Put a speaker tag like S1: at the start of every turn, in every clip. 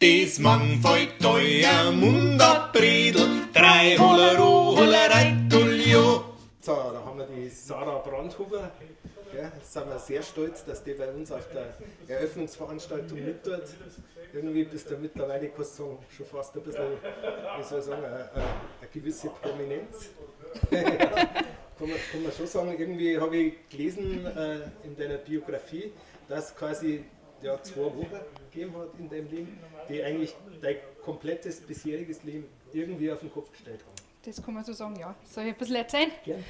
S1: Des mang fällt teuer Mundabredel, drei Hollero, Hollereitulio.
S2: So, da haben wir die Sarah Brandhuber. Ja, sind wir sehr stolz, dass die bei uns auf der Eröffnungsveranstaltung mit tut. Irgendwie bist du mittlerweile, kannst du sagen, schon fast ein bisschen, wie soll ich sagen, eine gewisse Prominenz. Ja, kann man schon sagen, irgendwie habe ich gelesen in deiner Biografie, dass quasi, ja, 2 Wochen gegeben hat in deinem Leben, die eigentlich dein komplettes bisheriges Leben irgendwie auf den Kopf gestellt haben.
S3: Das kann man so sagen, ja. Soll ich ein bisschen erzählen?
S2: Gern.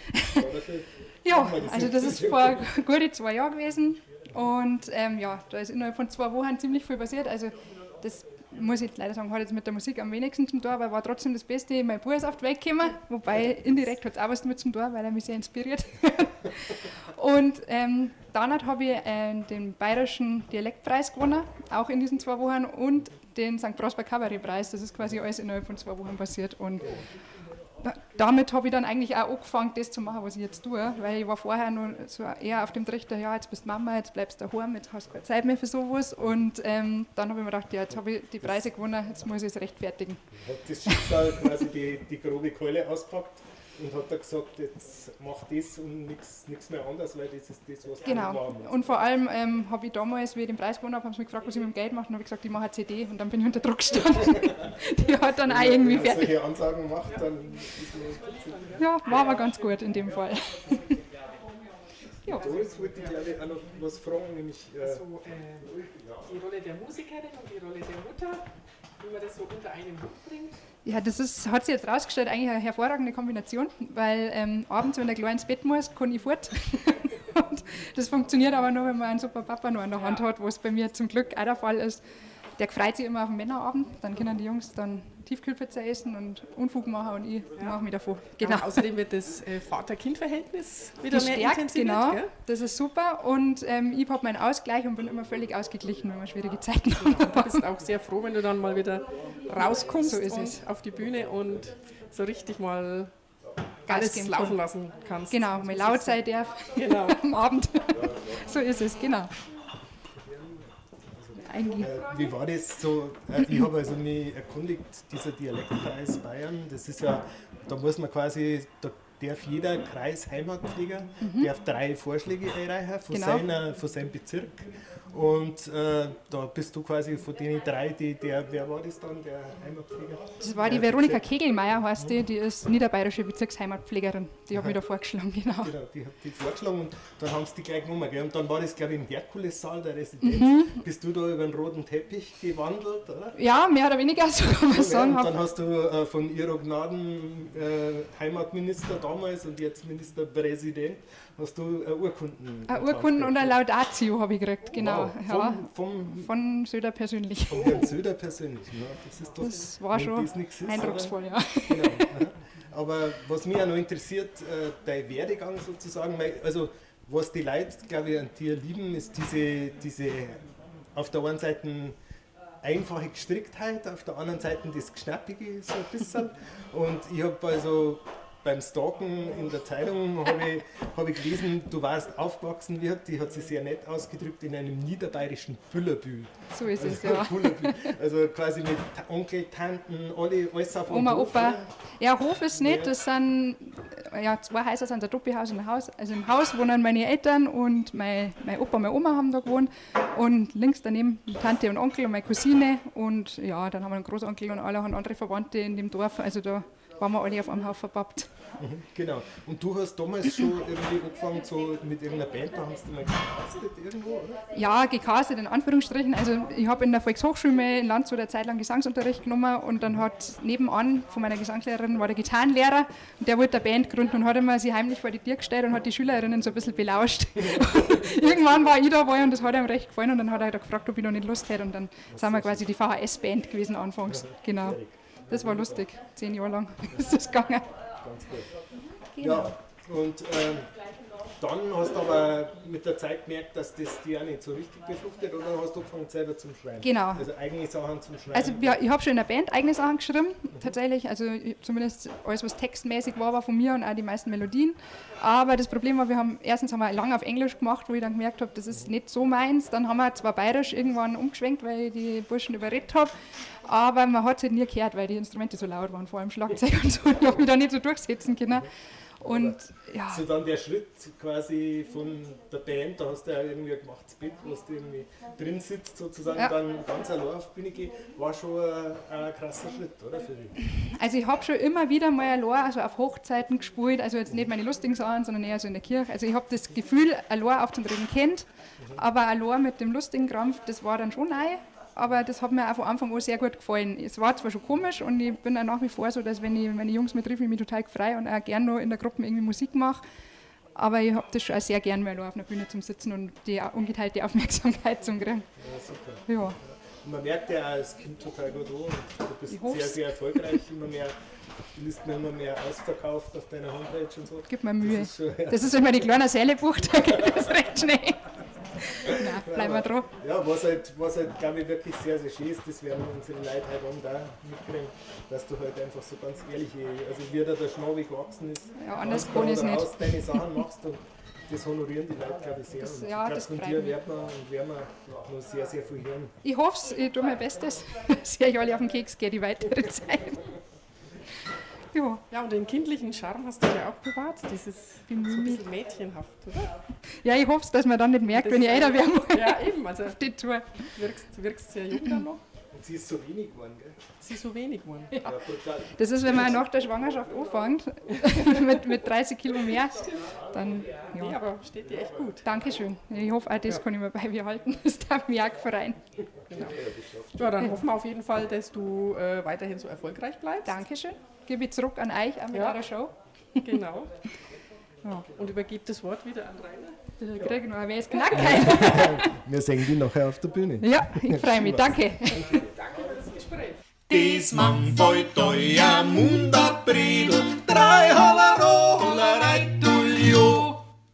S3: Ja, also das ist vor gute 2 Jahren gewesen. Und ja, da ist innerhalb von 2 Wochen ziemlich viel passiert. Also das muss ich leider sagen, hat jetzt mit der Musik am wenigsten zum tun, aber war trotzdem das Beste. Mein Bub ist auf die Welt gekommen, wobei indirekt hat es auch was damit zum tun, weil er mich sehr inspiriert. Und dann habe ich den Bayerischen Dialektpreis gewonnen, auch in diesen 2 Wochen, und den St. Prosper Kabarettpreis. Das ist quasi alles innerhalb von 2 Wochen passiert. Und damit habe ich dann eigentlich auch angefangen, das zu machen, was ich jetzt tue, weil ich war vorher noch so eher auf dem Trichter, ja, jetzt bist du Mama, jetzt bleibst du daheim, jetzt hast du keine Zeit mehr für sowas. Und dann habe ich mir gedacht, ja, jetzt habe ich die Preise gewonnen, jetzt muss ich es rechtfertigen.
S2: Hat das Schicksal quasi die grobe Keule auspackt und hat da gesagt, jetzt mach das und nichts mehr anders, weil das ist das, was
S3: Genau. Und vor allem habe ich damals, wie ich den Preis gewonnen habe, haben sie mich gefragt, was ich mit dem Geld mache, und habe ich gesagt, ich mache eine CD, und dann bin ich unter Druck gestanden. Die hat dann auch irgendwie
S2: Wenn man
S3: fertig.
S2: Solche Ansagen macht, dann ist man
S3: Ja, war aber ganz gut in dem Fall.
S2: Ja. Doris wollte ich, glaube ich, auch noch was fragen, nämlich.
S4: Also, die Rolle der Musikerin und die Rolle der Mutter, wie man das so unter einen Hut bringt.
S3: Ja, das ist, hat sich jetzt rausgestellt, eigentlich eine hervorragende Kombination, weil abends, wenn der Kleine ins Bett muss, kann ich fort. Und das funktioniert aber nur, wenn man einen super Papa noch an der Hand hat, was bei mir zum Glück auch der Fall ist. Der freut sich immer auf den Männerabend, dann können die Jungs dann Tiefkühlpizza essen und Unfug machen und ich mache mich davon.
S4: Genau. Und außerdem wird das Vater-Kind-Verhältnis wieder
S3: gestärkt,
S4: mehr intensiviert.
S3: Genau,
S4: gell?
S3: Das ist super und ich habe meinen Ausgleich und bin immer völlig ausgeglichen, wenn wir schwierige Zeiten haben.
S4: Genau. Du bist auch sehr froh, wenn du dann mal wieder rauskommst
S3: So ist
S4: und
S3: es.
S4: auf die Bühne und so richtig mal
S3: Gas
S4: alles
S3: geben
S4: laufen
S3: kann.
S4: lassen kannst.
S3: Genau, mal laut sein darf am Abend. So ist es, genau. Eigentlich.
S2: Wie war das so? Ich habe also mich erkundigt, dieser Dialektpreis Bayern, das ist ja, da muss man quasi, da darf jeder Kreisheimatpfleger darf drei Vorschläge einreichen von, von seinem Bezirk. Und da bist du quasi von den drei, wer war das dann, der Heimatpfleger?
S3: Das war die Veronika Kegelmeier, heißt die, die ist niederbayerische Bezirksheimatpflegerin. Die hat mich da vorgeschlagen, genau.
S2: Genau, die hat die vorgeschlagen und dann haben sie die gleich genommen. Gell? Und dann war das, glaube ich, im Herkulessaal der Residenz. Bist du da über den roten Teppich gewandelt, oder?
S3: Ja, mehr oder weniger, so kann man
S2: Ja,
S3: sagen.
S2: und dann hast du von Ihro Gnaden Heimatminister damals und jetzt Ministerpräsident, hast du Urkunden.
S3: Eine Urkunden und eine Laudatio habe ich gekriegt, genau.
S2: Wow.
S3: Ja,
S2: Vom
S3: von Söder persönlich.
S2: vom Herrn Söder persönlich. Ne? Das ist doch,
S3: Das war
S2: wenn
S3: schon
S2: das nix ist,
S3: eindrucksvoll, ja.
S2: oder? Genau. Aha. Aber was mich auch noch interessiert, dein Werdegang sozusagen, weil, also was die Leute, glaube ich, an dir lieben, ist diese auf der einen Seite einfache Gestricktheit, auf der anderen Seite das Geschnappige so ein bisschen. Und ich habe also beim Stalken in der Zeitung hab ich gelesen, du warst aufgewachsen, wie hat die hat sich sehr nett ausgedrückt, in einem niederbayerischen Bullerbü.
S3: So ist es,
S2: Also,
S3: ja.
S2: Bullerbü. Also quasi mit Onkel, Tanten, alle, alles auf einem
S3: Oma,
S2: Hof,
S3: Opa.
S2: oder?
S3: Ja, Hof ist nicht, das sind ja, zwei Häuser sind ein Doppelhaus und ein Haus. Also im Haus wohnen meine Eltern und mein Opa und meine Oma haben da gewohnt. Und links daneben Tante und Onkel und meine Cousine. Und ja, dann haben wir einen Großonkel und alle haben andere Verwandte in dem Dorf. Also da waren wir alle auf einem Haufen verpappt.
S2: Genau. Und du hast damals schon irgendwie angefangen so mit irgendeiner Band, da hast du mal gecastet irgendwo, oder?
S3: Ja, gecastet in Anführungsstrichen. Also ich habe in der Volkshochschule in Landshut eine Zeit lang Gesangsunterricht genommen und dann hat nebenan von meiner Gesangslehrerin war der Gitarrenlehrer und der wollte eine Band gründen und hat immer sich heimlich vor die Tür gestellt und hat die Schülerinnen so ein bisschen belauscht. Irgendwann war ich dabei und das hat ihm recht gefallen und dann hat er halt gefragt, ob ich noch nicht Lust hätte und dann sind wir quasi die VHS-Band gewesen anfangs. Genau. Das war lustig. 10 Jahre lang ist das gegangen.
S2: Ganz gut.
S3: Genau.
S2: Ja, und Dann hast du aber mit der Zeit gemerkt, dass das dich auch nicht so richtig befruchtet, oder hast du angefangen selber zum Schreiben?
S3: Genau.
S2: Also eigene Sachen zum Schreiben.
S3: Also ja, ich habe schon in der Band eigene Sachen geschrieben, tatsächlich. Also zumindest alles, was textmäßig war, war von mir und auch die meisten Melodien. Aber das Problem war, erstens haben wir lange auf Englisch gemacht, wo ich dann gemerkt habe, das ist nicht so meins. Dann haben wir zwar bayerisch irgendwann umgeschwenkt, weil ich die Burschen überredet habe, aber man hat es halt nie gehört, weil die Instrumente so laut waren, vor allem Schlagzeug und so. Ich habe mich da nicht so durchsetzen können. Und ja.
S2: So dann der Schritt quasi von der Band, da hast du ja irgendwie ein gemachtes Bett, wo du irgendwie drin sitzt sozusagen, dann ganz allein auf die Bühne gehen, war schon ein krasser Schritt, oder für dich?
S3: Also ich habe schon immer wieder mal allein, also auf Hochzeiten gespielt, also jetzt nicht meine lustigen Sachen, sondern eher so in der Kirche. Also ich habe das Gefühl, allein aufzutreten kennt, aber allein mit dem lustigen Krampf, das war dann schon neu. Aber das hat mir auch von Anfang an sehr gut gefallen. Es war zwar schon komisch und ich bin auch nach wie vor so, dass wenn ich meine Jungs mit treffe, ich mich total frei und auch gern noch in der Gruppe irgendwie Musik mache. Aber ich hab das schon auch sehr gern mal auf einer Bühne zum Sitzen und die ungeteilte Aufmerksamkeit zum kriegen.
S2: Ja, super.
S3: Ja.
S2: Und man merkt ja auch, es kommt total gut an und du bist
S3: Ich hoff's.
S2: sehr, sehr erfolgreich. Immer mehr, liest man immer mehr ausverkauft auf deiner Homepage und so.
S3: Gib mir Mühe.
S2: Das ist schon, ja.
S3: Das ist, wenn man die kleine Säle bucht, da geht das recht schnell. Nein, bleiben wir dran.
S2: Ja, was halt, glaube ich, wirklich sehr, sehr schön ist, das werden unsere Leute heute Abend auch mitkriegen, dass du halt einfach so ganz ehrlich, also wie da der Schnabel gewachsen ist,
S3: Ja, anders
S2: ganz
S3: kann ich's
S2: gerade
S3: nicht.
S2: raus deine Sachen machst und das honorieren die Leute, glaube ich, sehr.
S3: Das-
S2: und
S3: ja,
S2: ich glaub,
S3: das
S2: von
S3: freut
S2: dir
S3: mich.
S2: wird man und werden wir noch sehr, sehr viel hören.
S3: Ich hoffe es, ich tue mein Bestes, dass ich euch alle auf den Keks gehe die weitere Zeit. Ja.
S4: Ja, und den kindlichen Charme hast du ja auch bewahrt, dieses so ein
S3: Bemühe mich.
S4: bisschen mädchenhaft, oder?
S3: Ja, ich hoffe es, dass man dann nicht merkt,
S4: Das
S3: wenn ich
S4: ist
S3: älter
S4: eigentlich-
S3: werde.
S4: Ja, eben, also
S3: Auf die Tour.
S4: wirkst sehr jung dann noch.
S2: Und sie ist so wenig geworden, gell?
S4: Sie ist so wenig geworden.
S2: Ja, brutal.
S3: Das ist, wenn man nach der Schwangerschaft anfängt, mit 30 Kilo mehr, dann,
S4: Nee,
S3: ja.
S4: aber steht dir echt gut.
S3: Dankeschön. Ich hoffe, auch das kann ich mir bei mir halten. Das darf mich auch freuen.
S4: Genau. Ja, dann hoffen wir auf jeden Fall, dass du weiterhin so erfolgreich bleibst.
S3: Dankeschön. Gebe ich zurück an euch, auch mit
S4: Ja.
S3: eurer Show.
S4: Genau.
S3: Ja.
S4: Und übergebe das Wort wieder an Rainer.
S3: Da krieg ich noch ein weißes Knackkeil.
S2: Wir sehen die nachher auf der Bühne.
S3: Ja, ich freue mich. Danke.
S4: Danke für das Gespräch.
S1: Des man fällt euer Mund.